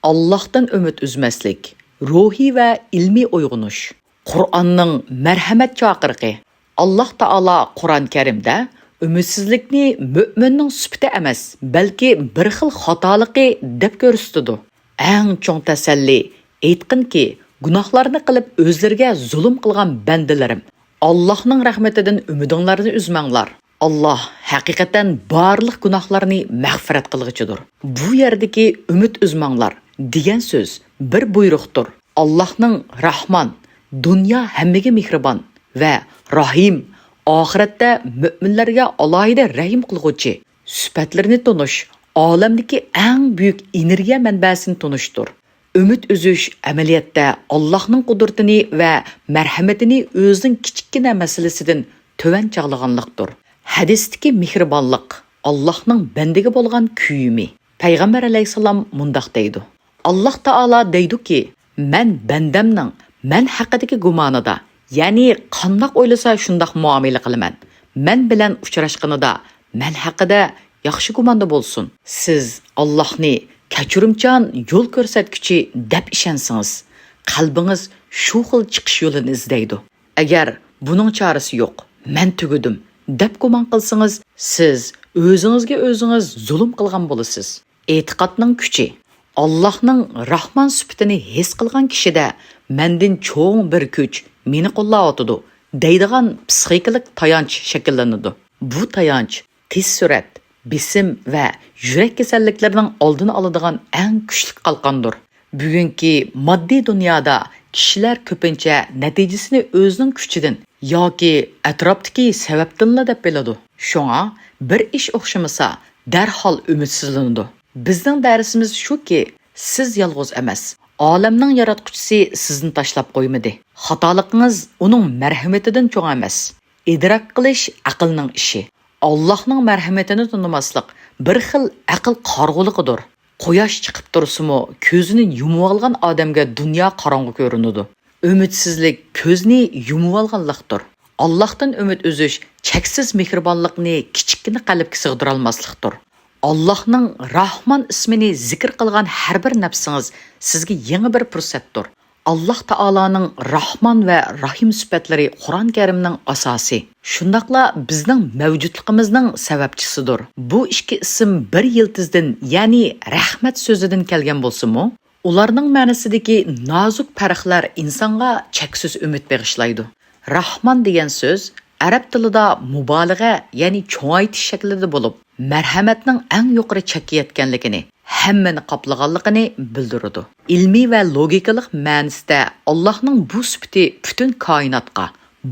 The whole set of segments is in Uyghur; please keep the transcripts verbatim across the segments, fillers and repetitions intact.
ئاللاھتىن ئۈمىد ئۈزمەسلىك، روھىي ۋە ئىلمىي ئويغىنىش. قۇرئاننىڭ مەرھەمەت چاقىرىقى. ئاللاھ تائالا قۇرئان كەرىمدە ئۈمىدسىزلىكنى مۆمىننىڭ سۈپىتى ئەمەس، بەلكى بىر خىل خاتالىقى دەپ كۆرسىتىدۇ. ئەڭ چوڭ تەسەللى، ئېيتقىنكى، گۇناھلارنى قىلىپ ئۆزلىرىگە زۇلۇم قىلغان بەندىلىرىم، ئاللاھنىڭ رەھمىتىدىن ئۈمىدىڭلارنى ئۈزمەڭلار. ئاللاھ ھەقىقەتەن بارلىق گۇناھلارنى مەغپىرەت قىلغۇچىدۇر. بۇ يەردىكى ئۈمىد ئۈزمەڭلار دېگەن سۆز بىر بۇيرۇقتۇر. ئاللاھنىڭ راھمان، دۇنيا ھەممىگە مېھرىبان، ۋە راھىم، ئاخىرەتتە مۆمىنلەرگە ئالاھىدە رەھىم قىلغۇچى سۈپەتلىرىنى تونۇش ئالەمدىكى ئەڭ بۈيۈك ئېنېرگىيە مەنبەسىنى تونۇشتۇر. ئۈمىد ئۈزۈش ئەمەلىيەتتە ئاللاھنىڭ قۇدرىتىنى ۋە مەرھەمىتىنى ئۆزىنىڭ كىچىككىنە مەسىلىسىدىن تۆۋەن چاغلىغانلىقتۇر. ھەدىستىكى مېھرىبانلىق ئاللاھنىڭ بەندىگە بولغان كۆيۈمى. پەيغەمبەر ئەلەيھىسسالام مۇنداق دەيدۇ، ئاللاھ تائالا دەيدۇكى، مەن بەندەمنىڭ مەن ھەققىدىكى گۇمانىدا، يەنى قانداق ئويلىسا شۇنداق مۇئامىلە قىلىمەن، مەن بىلەن ئۇچراشقىنىدا مەن ھەققىدە ياخشى گۇماندا بولسۇن. سىز ئاللاھنى كەچۈرۈمچان يول كۆرسەتكۈچى دەپ ئىشەنسىڭىز، قەلبىڭىز شۇ خىل چىقىش يولىنى ئىزدەيدۇ. ئەگەر بۇنىڭ چارىسى يوق، مەن تۈگىدىم، دەپ گۇمان قىلسىڭىز، سىز ئۆزىڭىزگە ئۆزىڭىز زۇلۇم قىلغان بولىسىز. ئېتىقادنىڭ كۈچى. ئاللاھنىڭ راھمان سۈپىتىنى ھېس قىلغان كىشىدە مەندىن چوڭ بىر كۈچ مېنى قوللاۋاتىدۇ دەيدىغان پسىخىكىلىق تايانچ شەكىللىنىدۇ. بۇ تايانچ تېز سۈرئەت، بېسىم ۋە يۈرەك كېسەللىكلىرىنىڭ ئالدىنى ئالىدىغان ئەڭ كۈچلۈك قالقاندۇر. بۈگۈنكى ماددىي دۇنيادا كىشىلەر كۆپىنچە نەتىجىسىنى ئۆزىنىڭ كۈچىدىن ياكى ئەتراپتىكى سەۋەبتىنلا دەپ بىلىدۇ. شۇڭا بىر ئىش ئوخشىمىسا، دەرھال ئۈمىدسىزلىنىدۇ. بىزنىڭ دەرسىمىز شۇكى، سىز يالغۇز ئەمەس. ئالەمنىڭ ياراتقۇچىسى سىزنى تاشلاپ قويمىدى. خاتالىقىڭىز ئۇنىڭ مەرھىمىتىدىن چوڭ ئەمەس. ئىدراك قىلىش ئەقىلنىڭ ئىشى. ئاللاھنىڭ مەرھىمىتىنى تونۇماسلىق بىر خىل ئەقىل قارىغۇلۇقىدۇر. قۇياش چىقىپ تۇرسىمۇ، كۆزىنى يۇمۇۋالغان ئادەمگە دۇنيا قاراڭغۇ كۆرۈنىدۇ. ئۈمىدسىزلىك كۆزنى يۇمۇۋالغانلىقتۇر. ئاللاھتىن ئۈمىد ئۈزۈش چەكسىز مېھرىبانلىقنى كىچىككىنە قەلبكە سىغدۇرالماسلىقتۇر. ئاللاھنىڭ راھمان ئىسمىنى زىكىر قىلغان ھەر بىر نەپسىڭىز سىزگە يېڭى بىر پۇرسەتتۇر. ئاللاھ تائالانىڭ راھمان ۋە راھىم سۈپەتلىرى قۇرئان كەرىمنىڭ ئاساسى، شۇنداقلا بىزنىڭ مەۋجۇتلۇقىمىزنىڭ سەۋەبچىسىدۇر. بۇ ئىككى ئىسىم بىر يىلتىزدىن، يەنى رەھمەت سۆزىدىن كەلگەن بولسىمۇ، ئۇلارنىڭ مەنىسىدىكى نازۇك پەرقلەر ئىنسانغا چەكسىز ئۈمىد بېغىشلايدۇ. راھمان دېگەن سۆز ئەرەب تىلىدا مۇبالىغە، يەنى چوڭايتىش شەكلىدە بولۇپ، مەرھەمەتنىڭ ئەڭ يۇقىرى چەككە يەتكەنلىكىنى، ھەممىنى قاپلىغانلىقىنى بىلدۈرىدۇ. ئىلمىي ۋە لوگىكىلىق مەنىسىدە ئاللاھنىڭ بۇ سۈپىتى پۈتۈن كائىناتقا،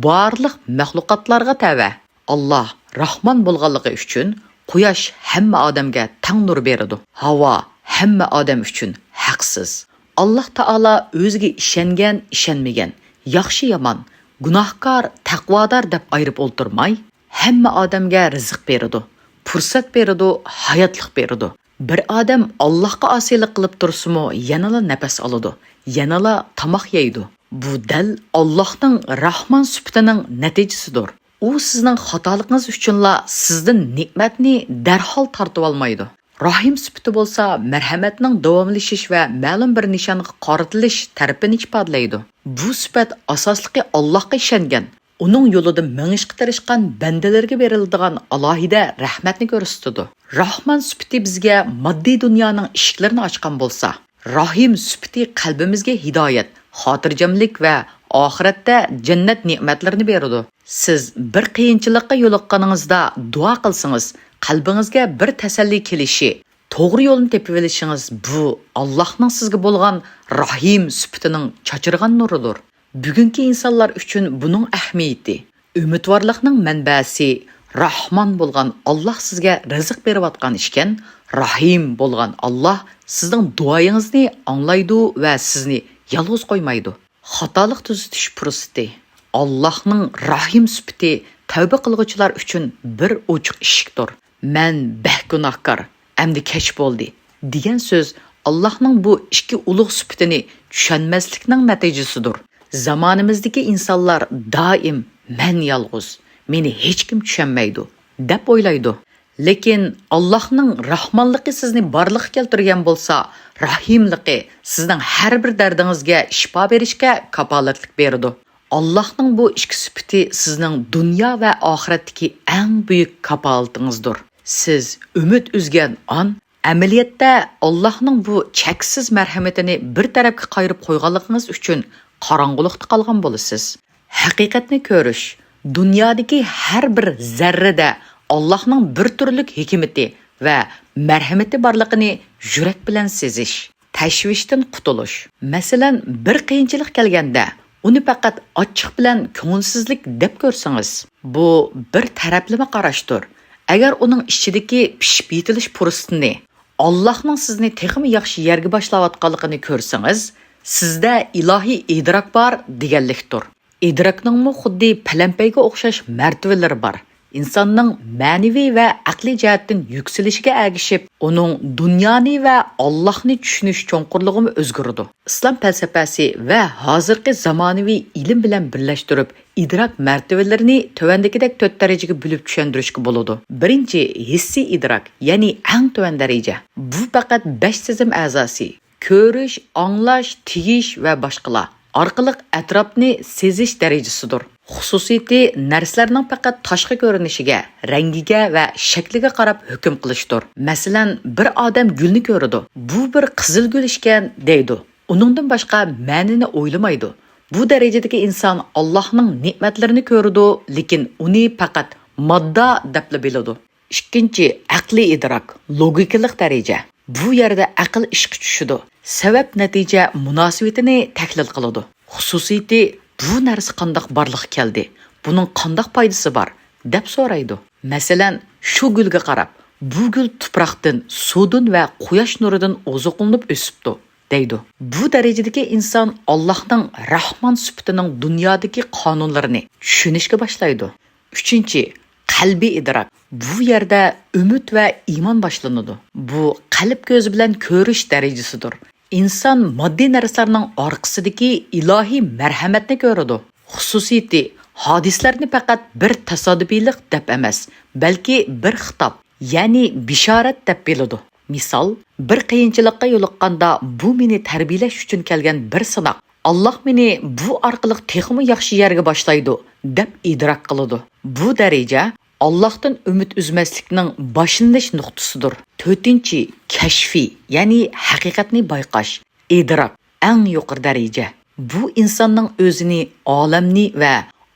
بارلىق مەخلۇقاتلارغا تەۋە. ئاللاھ راھمان بولغانلىقى ئۈچۈن قۇياش ھەممە ئادەمگە تەڭ نۇر بېرىدۇ. ھاۋا ھەممە ئادەم ئۈچۈن ھەقسىز. ئاللاھ تائالا ئۆزىگە ئىشەنگەن، ئىشەنمىگەن، ياخشى-يامان، گۇناھكار، تەقۋادار دەپ ئايرىپ ئولتۇرماي، ھەممە ئادەمگە رىزىق بېرىدۇ، پۇرسەت بېرىدۇ، ھاياتلىق بېرىدۇ. بىر ئادەم ئاللاھقا ئاسىيلىق قىلىپ تۇرسىمۇ، يەنىلا نەپەس ئالىدۇ، يەنىلا تاماق يەيدۇ. بۇ دەل ئاللاھنىڭ راھمان سۈپىتىنىڭ نەتىجىسىدۇر. ئۇ سىزنىڭ خاتالىقىڭىز ئۈچۈنلا سىزدىن نېمەتنى دەرھال تارتىۋالمايدۇ. راھىم سۈپىتى بولسا مەرھەمەتنىڭ داۋاملىشىش ۋە مەلۇم بىر نىشانغا قارىتىلىش تەرىپىنى ئىپادىلەيدۇ. بۇ سۈپەت ئاساسلىقى ئاللاھقا ئىشەنگەن، ئۇنىڭ يولىدا مېڭىشقا تىرىشقان بەندىلەرگە بېرىلىدىغان ئالاھىدە رەھمەتنى كۆرسىتىدۇ. راھمان سۈپىتى بىزگە ماددىي دۇنيانىڭ ئىشىكلىرىنى ئاچقان بولسا، راھىم سۈپىتى قەلبىمىزگە ھىدايەت، خاتىرجەملىك ۋە ئاخىرەتتە جەننەت نېمەتلىرىنى بېرىدۇ. سىز بىر قىيىنچىلىققا يولۇققىنىڭىزدا دۇئا قىلسىڭىز، قەلبىڭىزگە بىر تەسەللى كېلىشى، توغرا يولنى تېپىۋېلىشىڭىز، بۇ ئاللاھنىڭ سىزگە بولغان راھىم سۈپىتىنىڭ چاچرىغان نۇرىدۇر. بۈگۈنكى ئىنسانلار ئۈچۈن بۇنىڭ ئەھمىيىتى، ئۈمىدۋارلىقنىڭ مەنبەسى، راھمان بولغان ئاللاھ سىزگە رىزىق بېرىۋاتقان ئىكەن، راھىم بولغان ئاللاھ سىزنىڭ دۇئايىڭىزنى ئاڭلايدۇ ۋە سىزنى يالغۇز قويمايدۇ. خاتالىق تۈزىتىش پۇرسىتى. ئاللاھنىڭ راھىم سۈپىتى تەۋبە قىلغۇچىلار ئۈچۈن بىر ئوچۇق ئىشىكتۇر. «مەن بەك گۇناھكار، ئەمدى كەچ بولدى» دېگەن سۆز ئاللاھنىڭ بۇ ئىككى ئۇلۇغ سۈپىتىنى چۈشەنمەسلىكنىڭ نەتىجىسىدۇر. زامانىمىزدىكى ئىنسانلار دائىم «مەن يالغۇز، مېنى ھېچكىم چۈشەنمەيدۇ» دەپ ئويلايدۇ. لېكىن ئاللاھنىڭ راھمانلىقى سىزنى بارلىققا كەلتۈرگەن بولسا، راھىملىقى سىزنىڭ ھەر بىر دەردىڭىزگە شىپا بېرىشكە كاپالەتلىك بېرىدۇ. ئاللاھنىڭ بۇ ئىككى سۈپىتى سىزنىڭ دۇنيا ۋە ئاخىرەتتىكى ئەڭ بۈيۈك كاپالىتىڭىزدۇر. سىز ئۈمىد ئۈزگەن ئان، ئەمەلىيەتتە ئاللاھنىڭ بۇ چەكسىز مەرھىمىتىنى بىر تەرەپكە قايرىپ قويغانلىقىڭىز ئۈچۈن قاراڭغۇلۇقتا قالغان بولىسىز. ھەقىقەتنى كۆرۈش، دۇنيادىكى ھەر بىر زەررىدە ئاللاھنىڭ بىر تۈرلۈك ھېكمىتى ۋە مەرھىمىتى بارلىقىنى يۈرەك بىلەن سېزىش. تەشۋىشتىن قۇتۇلۇش. مەسىلەن، بىر قىيىنچىلىق كەلگەندە، ئۇنى پەقەت ئاچچىق بىلەن كۆڭۈلسىزلىك دەپ كۆرسىڭىز، بۇ بىر تەرەپلىمە قاراشتۇر. ئەگەر ئۇنىڭ ئىچىدىكى پىشىپ يېتىلىش پۇرسىتىنى، ئاللاھنىڭ سىزنى تېخىمۇ ياخشى يەرگە باشلاۋاتقانلىقىنى كۆرسىڭىز، سىزدە ئىلاھىي ئىدراك بار دېگەنلىكتۇر. ئىدراكنىڭمۇ خۇددى پەلەمپەيگە ئوخشاش مەرتىۋىلىرى بار. ئىنساننىڭ مەنىۋى ۋە ئەقلىي جەھەتتىن يۈكسىلىشىگە ئەگىشىپ، ئۇنىڭ دۇنيانى ۋە ئاللاھنى چۈشىنىش چوڭقۇرلۇقىمۇ ئۆزگىرىدۇ. ئىسلام پەلسەپەسى ۋە ھازىرقى زامانىۋى ئىلىم بىلەن بىرلەشتۈرۈپ، ئىدراك مەرتىۋىلىرىنى تۆۋەندىكىدەك تۆت دەرىجىگە بۆلۈپ چۈشەندۈرۈشكە بولىدۇ. بىرىنچى، ھېسسىي ئىدراك، يەنى ئەڭ تۆۋەن دەرىجە. بۇ پەقەت بەش سېزىم ئەزاسى، كۆرۈش، ئاڭلاش، تېگىش ۋە باشقىلار ئارقىلىق ئەتراپنى سېزىش دەرىجىسىدۇر. خۇسۇسىيىتى نەرسىلەرنىڭ پەقەت تاشقى كۆرۈنۈشىگە، رەڭگىگە ۋە شەكلىگە قاراپ ھۆكۈم قىلىشتۇر. مەسىلەن، بىر ئادەم گۈلنى كۆرىدۇ، بۇ بىر قىزىل گۈل ئىكەن، دەيدۇ. ئۇنىڭدىن باشقا مەنىنى ئويلىمايدۇ. بۇ دەرىجىدىكى ئىنسان ئاللاھنىڭ نېمەتلىرىنى كۆرىدۇ، لېكىن ئۇنى پەقەت ماددا دەپلا بىلىدۇ. ئىككىنچى، ئەقلىي ئىدراك، لوگىكىلىق دەرىجە. بۇ يەردە ئەقىل ئىشقا چۈشىدۇ، سەۋەب نەتىجە مۇناسىۋىتىنى تەھلىل قىلىدۇ. خۇسۇسىيىتى، بۇ نەرسە قانداق بارلىققا كەلدى، بۇنىڭ قانداق پايدىسى بار، دەپ سورايدۇ. مەسىلەن، شۇ گۈلگە قاراپ، بۇ گۈل تۇپراقتىن، سۇدىن ۋە قۇياش نۇرىدىن ئوزۇقلىنىپ ئۆسۈپتۇ، دەيدۇ. بۇ دەرىجىدىكى ئىنسان ئاللاھنىڭ راھمان سۈپىتىنىڭ دۇنيادىكى قانۇنلىرىنى چۈشىنىشكە باشلايدۇ. ئۈچىنچى، قەلبىي ئىدراك. بۇ يەردە ئۈمىد ۋە ئىمان باشلىنىدۇ. بۇ قەلب كۆزى بىلەن كۆرۈش دەرىجىسىدۇر. ئىنسان ماددىي نەرسىلەرنىڭ ئارقىسىدىكى ئىلاھىي مەرھەمەتنى كۆرىدۇ. خۇسۇسىيىتى، ھادىسىلەرنى پەقەت بىر تاسادىپىيلىق دەپ ئەمەس، بەلكى بىر خىتاب، يەنى بېشارەت دەپ بىلىدۇ. مىسال، بىر قىيىنچىلىققا يولۇققاندا، بۇ مېنى تەربىيەلەش ئۈچۈن كەلگەن بىر سىناق. ئاللاھ مېنى بۇ ئارقىلىق تېخىمۇ ياخشى يەرگە باشلايدۇ، دەپ ئىدراك قىلىدۇ. بۇ دەرىجە ئاللاھتىن ئۈمىد ئۈزمەسلىكنىڭ باشلىنىش نۇقتىسىدۇر. تۆتىنچى، كەشفىي، يەنى ھەقىقەتنى بايقاش، ئىدراك، ئەڭ يۇقىرى دەرىجە. بۇ ئىنساننىڭ ئۆزىنى، ئالەمنى ۋە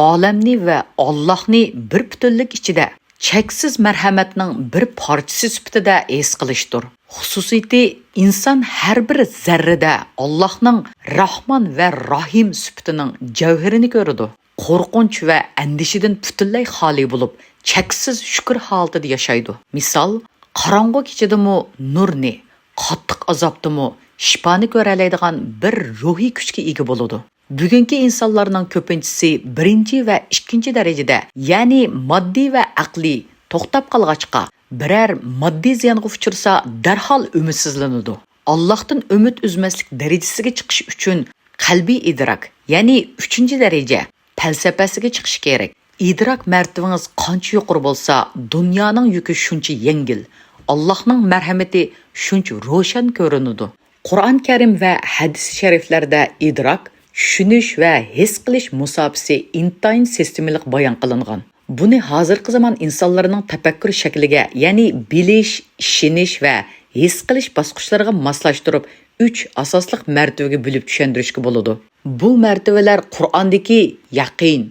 ئالەمنى ۋە ئاللاھنى بىر پۈتۈنلۈك ئىچىدە چەكسىز مەرھەمەتنىڭ بىر پارچىسى سۈپىتىدە ھېس قىلىشتۇر. خۇسۇسىيىتى، ئىنسان ھەر بىر زەررىدە ئاللاھنىڭ راھمان ۋە راھىم سۈپىتىنىڭ جەۋھىرىنى كۆرىدۇ. قورقۇنچ ۋە ئەندىشىدىن پۈتۈنلەي خالىي بولۇپ، چەكسىز شۈكۈر ھالىتىدە ياشايدۇ. مىسال، قاراڭغۇ كېچىدىمۇ نۇرنى، قاتتىق ئازابتىمۇ شىپانى كۆرەلەيدىغان بىر روھىي كۈچكە ئىگە بولىدۇ. بۈگۈنكى ئىنسانلارنىڭ كۆپىنچىسى بىرىنچى ۋە ئىككىنچى دەرىجىدە، يەنى ماددىي ۋە ئەقلىي توختاپ قالغاچقا، بىرەر ماددىي زىيانغا ئۇچرىسا، دەرھال ئۈمىدسىزلىنىدۇ. ئاللاھتىن ئۈمىد ئۈزمەسلىك دەرىجىسىگە چىقىش ئۈچۈن قەلبىي ئىدراك، يەنى ئۈچىنچى دەرىجە، پەلسەپىسىگە چىقىش كېرەك. ئىدراك مەرتىۋىڭىز قانچە يۇقىرى بولسا، دۇنيانىڭ يۈكى شۇنچە يەڭگىل، ئاللاھنىڭ مەرھەمىتى شۇنچە روشەن كۆرۈنىدۇ. قۇرئان كەرىم ۋە ھەدىس شەرىفلەردە ئىدراك، چۈشىنىش ۋە ھېس قىلىش مۇساپىسى ئىنتايىن سىستېمىلىق بايان قىلىنغان. بۇنى ھازىرقى زامان ئىنسانلىرىنىڭ تەپەككۇر شەكلىگە، يەنى بىلىش، ئىشىنىش ۋە ھېس قىلىش باسقۇچلىرىغا ماسلاشتۇرۇپ، ئۈچ ئاساسلىق مەرتىۋىگە بۆلۈپ چۈشەندۈرۈشكە بولىدۇ. بۇ مەرتىۋىلەر قۇرئاندىكى يەقىن،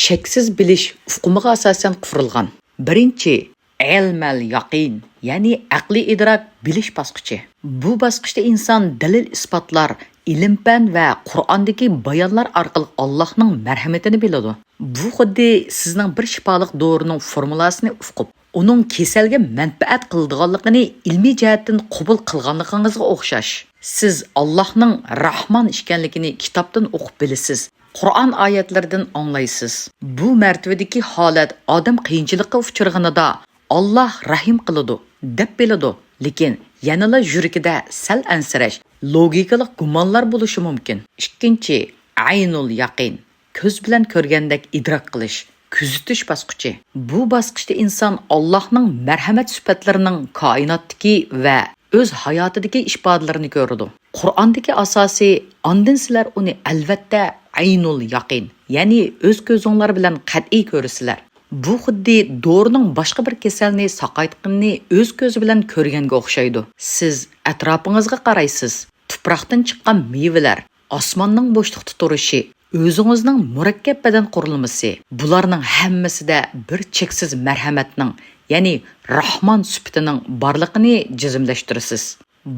شەكسىز بىلىش ئۇقۇمىغا ئاساسەن قۇرۇلغان. بىرىنچى، ئىلمەل يەقىن، يەنى ئەقلىي ئىدراك بىلىش باسقۇچى. بۇ باسقۇچتا ئىنسان دەلىل-ئىسپاتلار، ئىلىم-پەن ۋە قۇرئاندىكى بايانلار ئارقىلىق ئاللاھنىڭ مەرھەمىتىنى بىلىدۇ. بۇ خۇددى سىزنىڭ بىر شىپالىق دورىنىڭ فورمۇلاسىنى ئۇقۇپ، ئۇنىڭ كېسەلگە مەنپەئەت قىلىدىغانلىقىنى ئىلمىي جەھەتتىن قوبۇل قىلغانلىقىڭىزغا ئوخشاش. سىز ئاللاھنىڭ راھمان ئىكەنلىكىنى كىتابتىن ئوقۇپ بىلىسىز، قۇرئان ئايەتلىرىدىن ئاڭلايسىز. بۇ مەرتىۋىدىكى ھالەت ئادەم قىيىنچىلىققا ئۇچرىغىنىدا، «ئاللاھ رەھىم قىلىدۇ» دەپ بىلىدۇ، لېكىن يەنىلا يۈرىكىدە سەل ئەنسىرەش، لوگىكىلىق گۇمانلار بولۇشى مۇمكىن. ئىككىنچى، ئەينۇل يەقىن، كۆز بىلەن كۆرگەندەك ئىدراك قىلىش، كۆزىتىش باسقۇچى. بۇ باسقۇچتا ئىنسان ئاللاھنىڭ مەرھەمەت سۈپەتلىرىنىڭ كائىناتتىكى ۋە ئۆز ھاياتىدىكى ئىپادىلىرىنى كۆرىدۇ. قۇرئاندىكى ئاساسى، ئاندىن سىلەر ئۇنى ئەلۋەتتە ئەينۇل يەقىن، يەنى ئۆز كۆزۈڭلار بىلەن قەتئىي كۆرىسىلەر. بۇ خۇددى دورىنىڭ باشقا بىر كېسەلنى ساقايتقىنىنى ئۆز كۆزى بىلەن كۆرگەنگە ئوخشايدۇ. سىز ئەتراپىڭىزغا قارايسىز، تۇپراقتىن چىققان مېۋىلەر، ئاسماننىڭ بوشلۇقتا تۇرۇشى، ئۆزىڭىزنىڭ مۇرەككەپ بەدەن قۇرۇلمىسى، بۇلارنىڭ ھەممىسىدە بىر چەكسىز مەرھەمەتنىڭ، يەنى راھمان سۈپىتىنىڭ بارلىقىنى جەزملەشتۈرىسىز.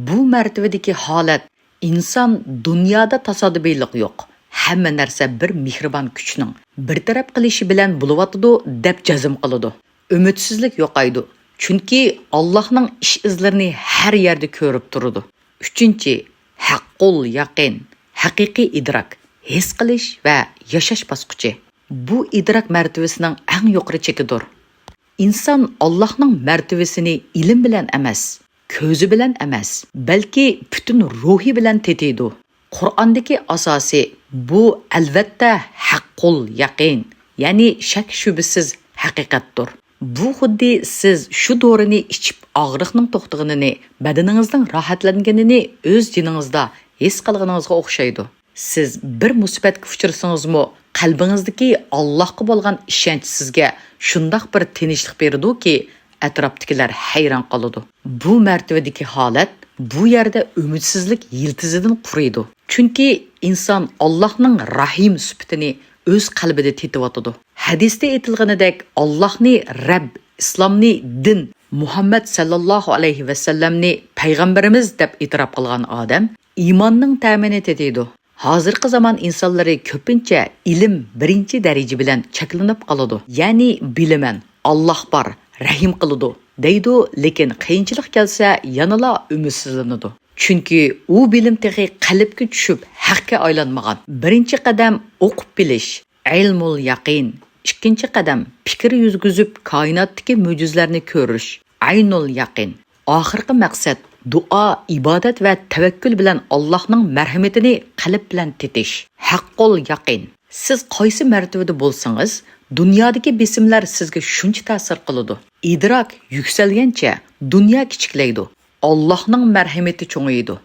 بۇ مەرتىۋىدىكى ھالەت ئىنسان دۇنيادا تاسادىپىيلىق يوق، ھەممە نەرسە بىر مېھرىبان كۈچنىڭ بىر تەرەپ قىلىشى بىلەن بولۇۋاتىدۇ، دەپ جەزم قىلىدۇ. ئۈمىدسىزلىك يوقايدۇ، چۈنكى ئاللاھنىڭ ئىش ئىزلىرىنى ھەر يەردە كۆرۈپ تۇرىدۇ. ئۈچىنچى، ھەققۇل يەقىن، ھەقىقىي ئىدراك، ھېس قىلىش ۋە ياشاش باسقۇچى. بۇ ئىدراك مەرتىۋىسىنىڭ ئەڭ يۇقىرى چېكىدۇر. ئىنسان ئاللاھنىڭ مەرتىۋىسىنى ئىلىم بىلەن ئەمەس، كۆزى بىلەن ئەمەس، بەلكى پۈتۈن روھى بىلەن تېتىيدۇ. قۇرئاندىكى ئاساسى، بۇ ئەلۋەتتە ھەققۇل يەقىن، يەنى شەك-شۈبھىسىز ھەقىقەتتۇر. بۇ خۇددى سىز شۇ دورىنى ئىچىپ ئاغرىقنىڭ توختىغىنىنى، بەدىنىڭىزنىڭ راھەتلەنگىنىنى ئۆز جېنىڭىزدا ھېس قىلغىنىڭىزغا ئوخشايدۇ. سىز بىر مۇسىبەتكە ئۇچرىسىڭىزمۇ، قەلبىڭىزدىكى ئاللاھقا بولغان ئىشەنچ سىزگە شۇنداق بىر تىنچلىق بېرىدۇكى، ئەتراپتىكىلەر ھەيران قالىدۇ. بۇ مەرتىۋىدىكى ھالەت بۇ يەردە ئۈمىدسىزلىك يىلتىزىدىن قۇرۇيدۇ. چۈنكى ئىنسان ئاللاھنىڭ رەھىم سۈپىتىنى ئۆز قەلبىدە تېتىۋاتىدۇ. ھەدىستە ئېيتىلغىنىدەك، ئاللاھنى رەب، ئىسلامنى دىن، مۇھەممەد سەللەللاھۇ ئەلەيھى ۋەسەللەمنى پەيغەمبىرىمىز دەپ ئېتىراپ قىلغان ئادەم ئىماننىڭ تەمىنى تېتىيدۇ. ھازىرقى زامان ئىنسانلىرى كۆپىنچە ئىلىم بىرىنچى دەرىجە بىلەن چەكلىنىپ قالىدۇ. يەنى بىلىمەن، ئاللاھ بار، رەھىم قىلىدۇ، دەيدۇ، لېكىن قىيىنچىلىق كەلسە يەنىلا ئۈمىدسىزلىنىدۇ. چۈنكى ئۇ بىلىم تېخى قەلبكە چۈشۈپ، ھەققە ئايلانمىغان. بىرىنچى قەدەم ئوقۇپ بىلىش، ئەينۇل يەقىن. ئىككىنچى قەدەم پىكىر يۈرگۈزۈپ، كائىناتتىكى مۆجىزىلەرنى كۆرۈش، ئەينۇل يەقىن. ئاخىرقى مەقسەت دۇئا، ئىبادەت ۋە تەۋەككۈل بىلەن ئاللاھنىڭ مەرھىمىتىنى قەلب بىلەن تېتىش، ھەققۇل يەقىن. سىز قايسى مەرتىۋىدە بولسىڭىز، دۇنيادىكى بېسىملەر سىزگە شۇنچە تەسىر قىلىدۇ. ئىدراك يۈكسەلگەنچە دۇنيا كىچىكلەيدۇ، ئاللاھنىڭ مەرھىمىتى چوڭىيىدۇ.